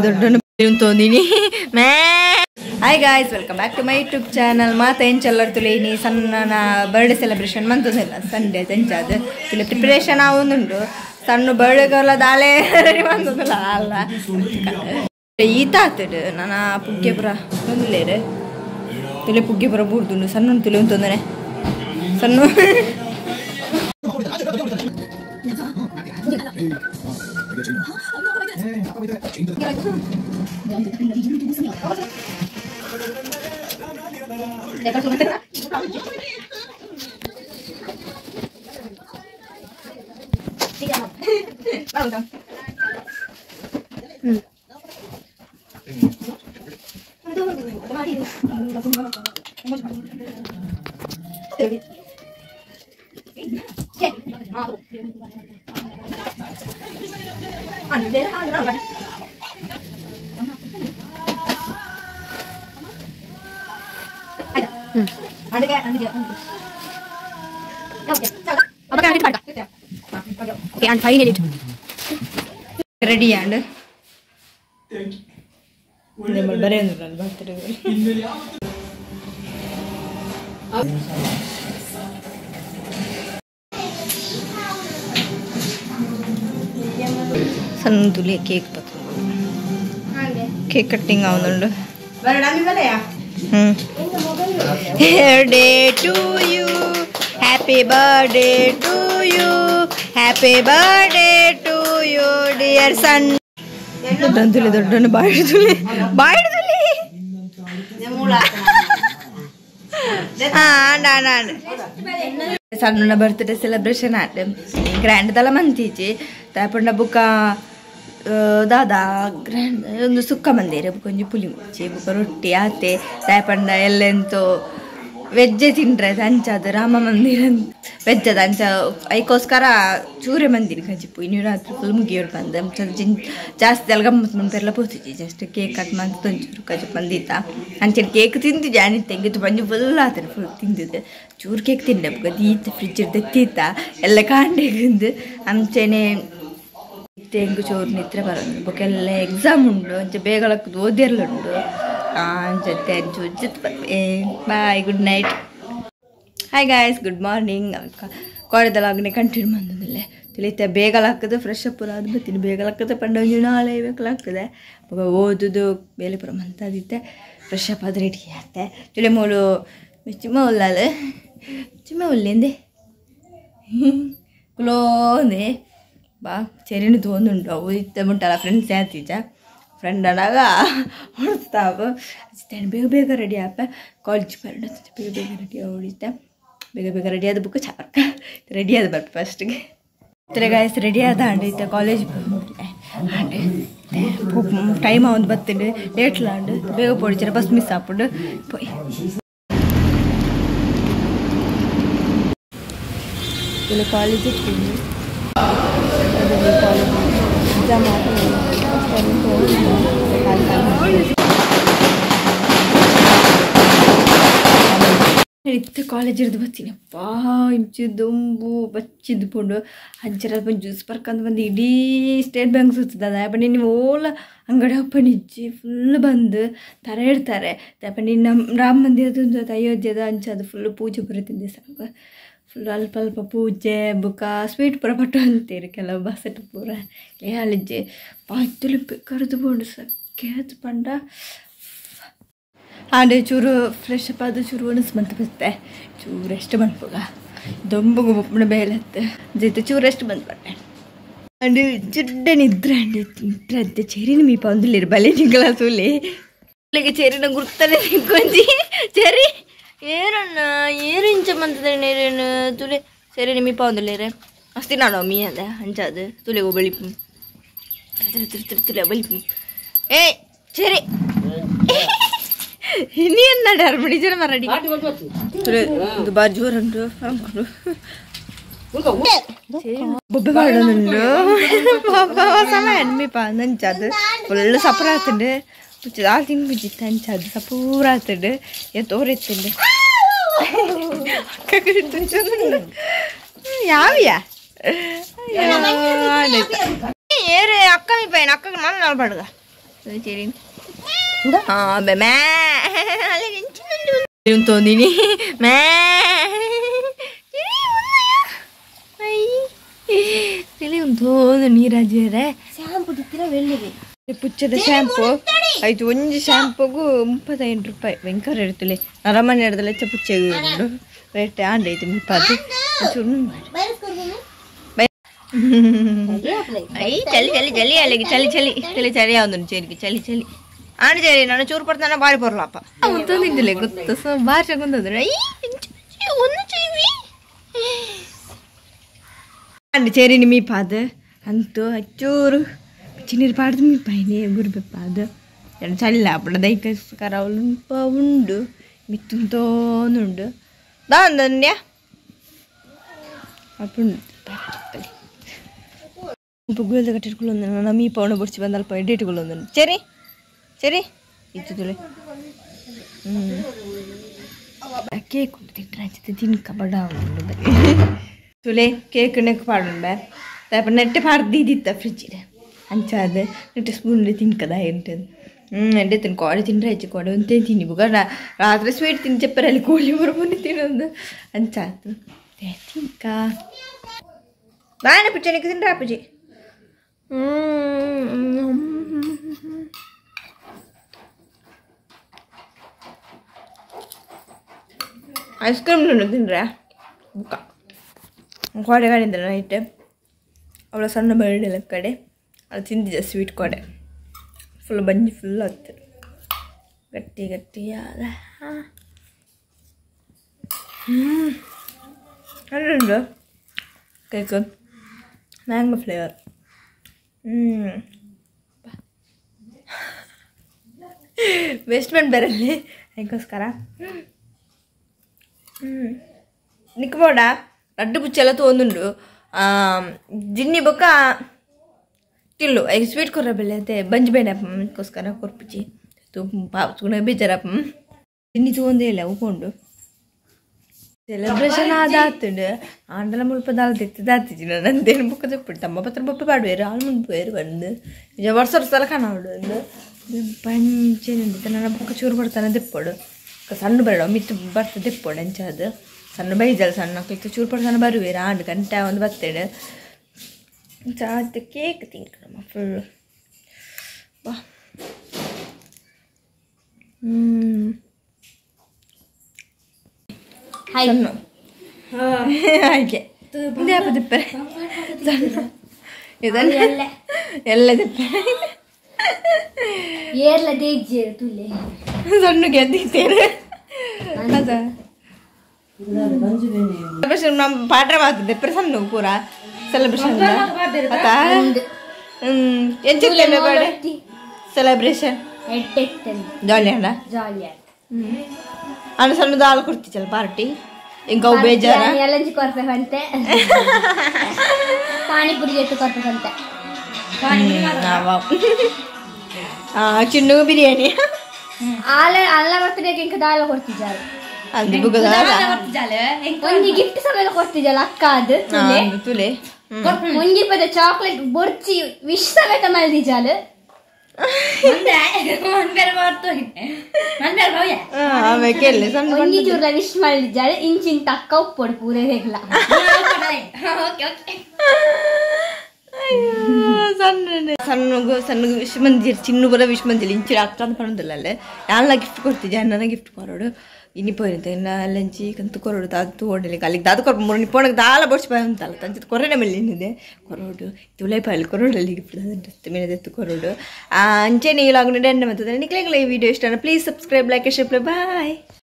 ದೊಡ್ಡ. Hi guys, welcome back to my YouTube channel. ಮಾತ ಎಂಚಲ್ಲರ್ತುಲೆ ಸಣ್ಣ ಬರ್ಡೇ ಸೆಲೆಬ್ರೇಷನ್ ಮಂತೊಂದಿಲ್ಲ ಸಂಡೇ ಎಂಚಾದ ತುಲೆ ಪ್ರಿಪರೇಷನ್ ಆವೊಂದುಂಡು. ಸಣ್ಣ ಬರ್ಡೇಗಲ್ಲ ದಾಲೆ ರೆಡಿ ಮಂತೊಂದಿಲ್ಲ ಅಲ್ಲ ಈತ ಆತಡು ನನ್ನ ಪುಗ್ಗೆ ಪುರ ಒಂದುಲೇರು ತುಲೆ ಪುಗ್ಗೆ ಪುರ ಬೂರ್ದುಂಡು. ಸಣ್ಣ ತುಲೆ ಉಂತೊಂದರೆ ಸಣ್ಣ Okay, and finally ready and ಸಣ್ಣ ತುಲಿ ಕೇಕ್ ಕೇಕ್ ಕಟ್ಟಿಂಗ್ ಆವೊಂದುಂಡು. Birthday to you, happy birthday to you, happy birthday to you, dear son. ದೊಡ್ಡ ದೊಡ್ಡ ಬಾಯಿಡುಲಿ ಬಾಯಿಡುಲಿ. ಸಣ್ಣ ಬರ್ತ್ಡೇ ಸೆಲೆಬ್ರೇಷನ್ ಆಟ ಗ್ರ್ಯಾಂಡ್ ದಲ ಮಂತೀಚಿ ತಾಪಂಡ ಬುಕ್ಕ ದಾದಾ ಗ್ರ್ಯಾಂಡ್ ಒಂದು ಸುಕ್ಕ ಮಂದಿರ ಬುಕ್ಕ ಒಂಜಿ ಪುಲಿ ಮುಂಚಿ ಬುಕ್ಕ ರೊಟ್ಟಿ ಆತೆ ತಾಪಂಡ ಎಲ್ಲೆಂತೋ ವೆಜ್ಜೆ ತಿಂಡ್ರೆ ಅಂಚಾದ ರಾಮ ಮಂದಿರ ವೆಜ್ಜದ ಅಂಚ ಐಕೋಸ್ಕರ ಚೂರೆ ಮಂದಿರ ಕಜಿಪು ಇನ್ನು ರಾತ್ರಿ ಫುಲ್ ಮುಗಿಯೋರು ಬಂದ ಜಾಸ್ತಿ ಅಲ್ಲಿ ಗಮ್ಮತ್ ಮಂಪೆಲ್ಲ ಪೋತಿಜಿ. ಜಸ್ಟ್ ಕೇಕ್ ಕಟ್ ಮಂತ್ ಒಂಚೂರು ಕಜಿಪ್ ಬಂದಿತ್ತ ಅಂಚೆ ಕೇಕ್ ತಿಂದು ಜಾನಿ ತೆಂಗಿತ್ತು ಬಂಜು ಫುಲ್ ಆತನ ಫುಲ್ ತಿಂದಿದ್ದೆ ಚೂರು ಕೇಕ್ ತಿಂಡೆ ಬುಕ್ಕ ದೀತ ಫ್ರಿಜ್ ತೆತ್ತೀತ ಎಲ್ಲ ಕಾಂಡೆಗಿಂದು ಅಂಚೆನೆ ತೆಂಗು ಚೋರು ನಿದ್ರೆ ಬರೋದು ಬೊಕ್ಕೆಲ್ಲ ಎಕ್ಸಾಮ್ ಉಂಡು ಅಂಚೆ ಬೇಗ ಓದಿರ್ಲುಂಡು ಅಂಚೆ ಅಂಚು bye, good night. Hi guys, good morning. ಕೋಡೆದಲಾಗನೆ continue ಬಂದದಲ್ಲೇ ತಿಳಿತೆ ಬೇಗಲಾಗ್ತದೆ ಫ್ರೆಶ್ ಅಪ್ ಅದು ಬರ್ತೀನಿ ಬೇಗಲಾಗ್ತದೆ ಪಂಡ ಒಂಜಿ ನಾಳೆ ಬೇಕಲಾಗ್ತದೆ ಓದುದು ಬೇಲೆ ಪುರ ಮಂತಾದಿತ್ತೆ ಫ್ರೆಶ್ ಅಪ್ ಅದು ರೆಡಿ ಆತೆ ತುಳಿ ಮೂಲು ಚಿಮ್ಮ ಉಲ್ಲಾಲ ಚಿಮ್ಮ ಉಲ್ಲೇಂದೆ ಕುಲೋಂದೆ ಬಾ ಚೆರಿನ ತೋಂದುಂಡು ಅವು ಇತ್ತೆ ಮುಟ್ಟಲ್ಲ ಫ್ರೆಂಡ್ಸ್ ಆತೀಚ ಫ್ರೆಂಡ್ ಅನ್ನಾಗ ಹೊಡ್ತಾವು ಬೇಗ ಬೇಗ ರೆಡಿ ಆಪ ಕಾಲೇಜ್ ಬರೋಣ ಬೇಗ ಬೇಗ ರೆಡಿ ಹೊಡಿತೆ ಬೇಗ ಬೇಗ ರೆಡಿ ಆದ ಬುಕ್ ಚಾರ್ಕ ರೆಡಿ ಆದ ಬರ್ಪ ಫಸ್ಟ್ಗೆ ಗಾಯಸ್ ರೆಡಿ ಆದ ಅಂಡ್ ಇತ್ತೆ ಕಾಲೇಜ್ ಅಂಡ್ ಟೈಮ್ ಒಂದು ಬತ್ತಿಂಡು ಲೇಟ್ ಲಾಂಡು ಬೇಗ ಪೋಡಿಚಾರ ಬಸ್ ಮಿಸ್ ಆಪುಂಡು ಪೋಯ್ ಇಲ್ಲಿ ಕಾಲೇಜ್ ಎಕ್ಸಾಮ್ ಇತ್ತು ಕಾಲೇಜ್ ಹಿಡ್ದು ಬರ್ತೀನಪ್ಪ ಇಂಚು ದುಂಬು ಬಚ್ಚಿದ್ದು ಪೋಂಡು ಅಂಚರ ಬಂದು ಜ್ಯೂಸ್ ಪರ್ಕಂದು ಬಂದು ಇಡೀ ಸ್ಟೇಟ್ ಬ್ಯಾಂಕ್ ಸುತ್ತದ ಬನ್ನಿ ನೀವು ಓಲ ಅಂಗಡಿ ಓಪನ್ ಇಜ್ಜಿ ಫುಲ್ ಬಂದು ತರ ಇಡ್ತಾರೆ ಬನ್ನಿ ನಮ್ಮ ರಾಮ ಮಂದಿರದ ಅಯೋಧ್ಯದ ಅಂಚದು ಫುಲ್ ಪೂಜೆ ಬರುತ್ತಿದ್ದೆ ಸಾಕು ಫುಲ್ ಅಲ್ಪ ಅಲ್ಪ ಪೂಜೆ ಬುಕ್ಕ ಸ್ವೀಟ್ ಪೂರ ಪಟ್ಟು ಅಂತೀರಿ ಕೆಲವು ಬಸಟ್ ಪೂರ ಅಲ್ಲಿಜ್ಜೆ ಪಾಯ್ತುಲಿ ಕರೆದು ಪೋಂಡು ಸಕ್ಕೇತು ಪಂಡ ಆಂಡೆ ಚೂರು ಫ್ರೆಶ್ ಅಪ್ ಅದು ಚೂರು ಒಣಸ್ ಮಂತ ಬತ್ತೆ ಚೂರು ಎಷ್ಟು ಬಂದ್ಪೋಗ ದೊಂಬುಗು ಬೊಪ್ಪಣ ಬೇಲತ್ತೆ ಜೊತೆ ಚೂರು ಎಷ್ಟು ಬಂದ್ಬಟ್ಟೆ ಅಂಡ್ ಚುಡ್ಡ ನಿದ್ರೆ ಅಂಡ್ ನಿದ್ರೆ ಅಂತೆ ಚೆರಿನ ಮೀಪ ಒಂದುಲಿರು ಬಲೆ ನಿಂಗಲ ಸೂಲಿ ಚೆರಿನ ಗುರ್ತನೆ ಕೊಂಚಿ ಚೆರಿ ಏರಣ್ಣ ಏರು ಇಂಚ ಮಂತದೆ ನೇರೇನು ತುಲೆ ಚೆರಿನ ಮೀಪ ಒಂದುಲೇರೆ ಅಸ್ತಿ ನಾನು ಮೀ ಅದ ಅಂಚಾದು ತುಲೆಗೋ ಬಳಿಪು ತುಲೆ ತುಲೆ ಬಳಿಪು ಏ ಚೆರಿ ಇನಿ ಎನ್ನಡ ಅರ್ಮಡಿ ಜನ ಮರಡಿ ತುಲೆ ಬಾರಿ ಜೋರುಂಟು ಬೊಬ್ಬೆ ಮಾಡೋದುಂಡು ಸಲ ಎಣ್ಮಿ ಪಾ ನಂಚದು ಫುಲ್ ಸಪುರ ಆತುಂಡು ದಾಲ್ ತಿನ್ಪುಜಿ ಅಂಚದು ಸಪೂರ ಆತುಂಡು ತೋರೆತ್ತುಂಡು ಯಾವಿಯಾ ಏರೆ ಅಕ್ಕ ಮಿ ಪೈನ ಅಕ್ಕಗೆ ಮಣ್ಣು ನಲ್ಬಾಡ್ಗ ಸರಿ ಹಾ ಬೆ ಮೇ ಅಲ್ಲ ತೋಂದಿನಿ ಮೇ ತೋಂದು ನೀರಾಜೇರೆ ಶಾಂಪು ತಿತ್ತಿರ ಬೆಳ್ಳಿಗೆ ಪುಚ್ಚದ ಶಾಂಪು ಆಯ್ತು ಒಂಜಿ ಶಾಂಪುಗು 35 ರೂಪಾಯಿ ವೆಂಕರ್ ಇರ್ತಲೆ ಅರಮನೆ ಹಿಡ್ದಲೆ ಹೆಚ್ಚ ಪುಚ್ಚೆಗೆ ಉಂಡು ರೇಟ್ ಆಂಡ ಐತೆ ಮುಪ್ಪಾದು ಚೂರು I ಚಳಿ ಚಳಿ ಚಳಿ ಅಲ್ಲಿಗೆ ಚಳಿ ಚಳಿ ಚಳಿ ಚಳಿ ಯಾವ್ದು ಚೇರಿಗೆ ಚಳಿ ಚಳಿ ಆಂಡ ಚೇರಿ ನಾನು ಚೂರು ಪಡ್ತಾನೆ ಬಾರಿ ಬರಲಪ್ಪ ತಂದಿದ್ದಿಲ್ಲ ಗೊತ್ತ ಬಾರಿ ಚಂದ್ರೆ I ಒಂದು ಚೀವಿ ಅಂಡ್ ಚೇರಿ ನಿಮ್ಮಿ ಪಾದ ಅಂತೂ ಚೂರು ಚಿನ್ನೀರು ಪಾಡ್ದು ಮೀ ಪೈನೆ ಗುರುಬೆಪ್ಪಾದ ಚಳಿ ಅಪ್ಪಡ ದೈಕಸ್ಕರ ಉಂಪ ಉಂಡು ಮಿತ್ತುಂತೋನುಂಡು ದಾಂದನ್ಯ ಅಪ್ಪುಂಡು ಗುಳ್ದ ಕಟ್ಟಿಟ್ಕೊಳ್ಳೊಂದು ನನ್ನ ಮೀ ಪೌಣ ಬುಡ್ಚಿ ಬಂದ ಅಲ್ಪ ಎಡ್ಡಿಟ್ಕೊಳ್ಳೊಂದು ಸರಿ ಸರಿ ಇತ್ತು ತುಲೆ ಕೇಕ್ ಉಂಟು ತಿಂಟ್ರೆ ತಿನ್ಕ ಬಡ ಉಂಡು ತುಲೆ ಕೇಕ್ ನೆಕ್ ಪಾಡುಂಬೆ ತಾಪ ನೆಟ್ಟೆ ಪಾಡ್ದಿದ್ದಿತ್ತ ಫ್ರಿಜ್ಜಿಡೆ ಅಂಚಾದ ನೆಟ್ಟೆ ಸ್ಪೂನ್ ತಿನ್ಕದ ಎಂಟದು ಎಡ್ಡೆ ತಿನ್ ಕೋಡೆ ತಿಂದ್ರೆ ಹೆಚ್ಚು ಕೋಡೆ ಒಂದೇ ತಿನ್ನಿ ಬುಗ ರಾತ್ರಿ ಸ್ವೀಟ್ ತಿನ್ ಚಪ್ಪರಲ್ಲಿ ಕೋಳಿ ಬರಬನ್ನಿ ತಿನ್ನೋದು ಅಂಚಾತು ತಿನ್ಕ ಬಾಯನ ಪುಚ್ಚನಿಗೆ ತಿಂದ್ರೆ ಅಪ್ಪಜಿ ಐಸ್ ಕ್ರೀಮ್ ತಿಂದ್ರೆ ಬುಕ್ಕ ಕೋಡೆ ಕಡೆ ನೈಟ್ ಅವಳ ಸಣ್ಣ ಬೆಳ್ಳಿಲ್ಲ ಕಡೆ ಅದು ತಿಂದಿದ್ದೆ ಸ್ವೀಟ್ ಕೋಡೆ ಫುಲ್ ಬಂಜಿ ಫುಲ್ ಆಗ್ತದೆ ಗಟ್ಟಿ ಗಟ್ಟಿಯಾದ ಅಲ್ಲುಂಡು ಕೇಕ್ ಮ್ಯಾಂಗೋ ಫ್ಲೇವರ್ ವೇಸ್ಟ್ ಮಾಡಿ ಬರಲಿ ಅದಕ್ಕೋಸ್ಕರ ನಿಕ್ಬೋಡ ಲಡ್ಡು ಪುಚ್ಚೆಲ್ಲ ತೊಂದುಂಡು ಜಿನ್ನಿ ಬೊಕ್ಕ ಟಿಲ್ಲು ಐ ಸ್ವೀಟ್ ಕೊರ್ರ ಬೆಲೆ ಅದೇ ಬಂಜ್ ಬೇಡಪ್ಪ ಅದಕ್ಕೋಸ್ಕರ ಕೊರ್ಪಿಚಿ ತುಪ್ಪ ಬೇಜಾರಪ್ಪ ಜಿನ್ನಿ ತೊಗೊಂದೇ ಇಲ್ಲ ಉಕೊಂಡು ಸೆಲೆಬ್ರೇಷನ್ ಆದಾತುಂಡು ಆಂಡಲ ಮುಲ್ಪ ದಾಲ ತೆತ್ತದಾತಿಜಿ ನಂದೇನು ಬೊಕ್ಕ ತೆಪ್ಪುಡು ತಮ್ಮ ಪತ್ರ ಬೊಪ್ಪೆ ಪಾಡುವೇರು ಆಲ್ ಮುಂಪೇರು ಬಂದು ನಿಜ ವರ್ಷ ವರ್ಷ ಕಾಣೋಡು ಒಂದು ಪಂಚೆನುಂಡು ನನ್ನ ಬೊಕ್ಕ ಚೂರು ಪಡ್ತಾನೆ ದೆಪ್ಪಡು ಸಣ್ಣ ಬರಡು ಮಿತ್ತು ಬರ್ತದೆ ದೆಪ್ಪಡು ಅಂಚಾದು ಸಣ್ಣ ಬೈಜಲ್ ಸಣ್ಣ ಮಕ್ಕಳಿಗೆ ಚೂರು ಪಡ್ತಾನೆ ಬರುವೇರು ಆಂಡು ಗಂಟೆ ಒಂದು ಬರ್ತೇಡು ಜಾಸ್ತಿ ಕೇಕ್ ತಿಂಕಮ್ಮ ಫುಲ್ಲು ಬಾ ಸಣ್ಣ ಹಾಗೆ ದಿಪ್ಪರೆ ಇದನ್ನ ಎಲ್ಲ ದಿಪ್ಪರೆ ಏರ್ಲ ದೇಜ್ಜೆ ತುಲೆ ಸಣ್ಣ ಗೆದ್ದಿದ್ದೇನೆ ಅದ ಸೆಲೆಬ್ರೇಷನ್ ನಮ್ಮ ಪಾಠ ಮಾಡ್ತಿದ್ದೆ ಸಣ್ಣ ಪೂರ ಸೆಲೆಬ್ರೇಷನ್ ಅತಾ ಎಂಚಿತ್ತೇನೆ ಬೇಡ ಸೆಲೆಬ್ರೇಷನ್ ಜಾಲಿ ಅಣ್ಣ ಜಾಲಿ ಅಣ್ಣ ಸಣ್ಣದು ಹಾಲು ಕೊಡ್ತಿದ್ದಲ್ಲ ಪಾರ್ಟಿ ಇಂಕ ಬೇಜಾರ ಎಲ್ಲಂಜಿ ಕೊರ್ಪೆ ಪಾನಿಪುರಿ ಜೊತೆ ಕೊರ್ಪೆ ಚಿನ್ನು ಬಿರಿಯಾನಿ ಆಲ ಅಲ್ಲ ಬರ್ತಾರೆ ಇಂಕ ದಾಲ ಕೊಡ್ತಿದ್ದಾರೆ ಒಂಜಿ ಗಿಫ್ಟ್ ಸಮೇತ ಕೊಡ್ತಿದ್ದಲ್ಲ ಅಕ್ಕ ಅದು ತುಲೆ ಒಂಜಿ ಪದ ಚಾಕ್ಲೇಟ್ ಬೊರ್ಚಿ ವಿಶ್ ಸಮೇತ ಮಲ್ದಿಜಾಲು ಒಂಜಿ ಚೂರ್ಲ ವಿಶ್ ಮಲ್ದಿಜಾಲು ಇಂಚಿನ ತಕ್ಕ ಉಪ್ಪೊಡು ಪೂರ ಹೇಗ್ಲ ಸಣ್ಣ ಸಣ್ಣಗು ಸಣ್ಣ ವಿಶ್ ಮಂದಿರ ಚಿನ್ನು ಬರ ವಿಶ್ ಮಂದಿಲ್ಲ ಇಂಚಿನ ಅಕ್ಕ ಅಂತ ಪಣದಿಲ್ಲ ಅಲ್ಲೇ ಯಾರೆಲ್ಲ ಗಿಫ್ಟ್ ಕೊಡ್ತಿದ್ದೆ ಅಣ್ಣನ ಗಿಫ್ಟ್ ಕೊರೋಡು ಇನಿ ಪೋಯಿನ ಇನ್ನ ಅಲ್ಲಂಚಿ ಕಂತು ಕೊರೋಡು ದಾದು ತೋಡಲಿ ಅಲ್ಲಿಗೆ ದಾದು ಕೊರ ಮೂರು ನಿಪ್ಪೋಣಗೆ ದಾಲ ಬೊಡ್ಚಿ ಬಾಯ್ ಅಂತಲ್ಲ ತಂಚಿದ ಕೊರೋನೆ ಮೇಲೆ ಏನಿದೆ ಕೊರೋಡು ತುಲೆ ಪಾಯಲ್ಲಿ ಕೊರೋಡಲ್ಲಿ ಗಿಫ್ಟ್ ಮೇಲೆ ದತ್ತು ಕೊರೋಡು ಅಂಚೆನೆ ಇಲಾಗ ಎಂಡ ಮತ್ತು ನಿಕ್ಲೆಗಳ ಈ ವಿಡಿಯೋ ಇಷ್ಟ please subscribe like share bye.